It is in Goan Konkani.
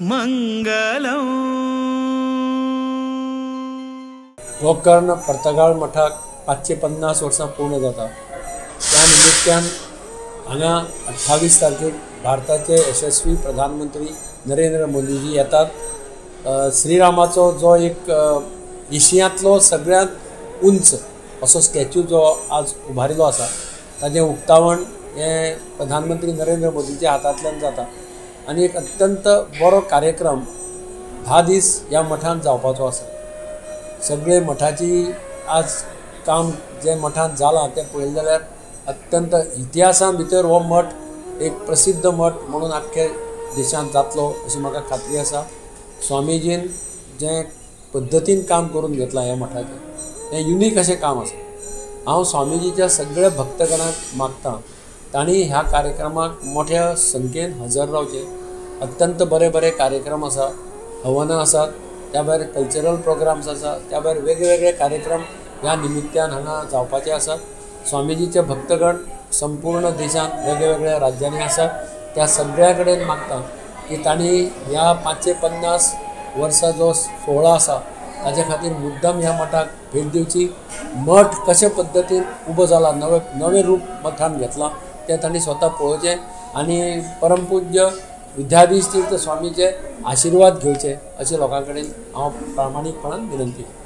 मंगलम। गोकर्ण पर्तगाळ मठाक 550 वर्सां पूर्ण जाता। त्या निमित्तान हांगा 28 तारखेक भारताचे यशस्वी प्रधानमंत्री नरेंद्र मोदीजी येतात। श्रीरामाचो जो एक एशियांतलो सगळ्यांत उंच असो स्टॅच्यू जो आज उबारिल्लो आसा ताजें उक्तावण हें प्रधानमंत्री नरेंद्र मोदीच्या हातांतल्यान जाता आनी एक अत्यंत बरो कार्यक्रम 10 दीस ह्या मठांत जावपाचो आसा। सगळे मठाची आज काम जें मठांत जालां तें पळयलें जाल्यार अत्यंत इतिहासां भितर हो मठ एक प्रसिद्ध मठ म्हणून आख्खे देशांत जातलो अशी म्हाका खात्री आसा। स्वामीजीन जें पद्दतीन काम करून घेतलां ह्या मठाचें हें युनीक अशें काम आसा। हांव स्वामीजीच्या सगळ्या भक्तगणांक मागता तांणी ह्या कार्यक्रमाक मोठ्या संख्येन हजर रावचें। अत्यंत बरे बरे कार्यक्रम आसा, हवनां आसात, त्या भायर कल्चरल प्रोग्राम्स आसा, त्या भायर वेगवेगळे कार्यक्रम ह्या निमित्तान हांगा जावपाचे आसात। स्वामीजीचे भक्तगण संपूर्ण देशांत वेगवेगळ्या राज्यांनी आसात, त्या सगळ्या कडेन मागता की तांणी ह्या 550 वर्सां जो सोहळो आसा ताजे खातीर मुद्दम ह्या मठाक भेट दिवची। मठ कशे पद्दतीन उबो जाला, नवे नवें रूप मठान घेतलां तें तांणी स्वता पळोवचें आनी परमपूज्य विद्याधीश तीर्थ स्वामीचे आशिर्वाद घेवचे अशें लोकां कडेन हांव प्रामाणीकपणान विनंती करतां।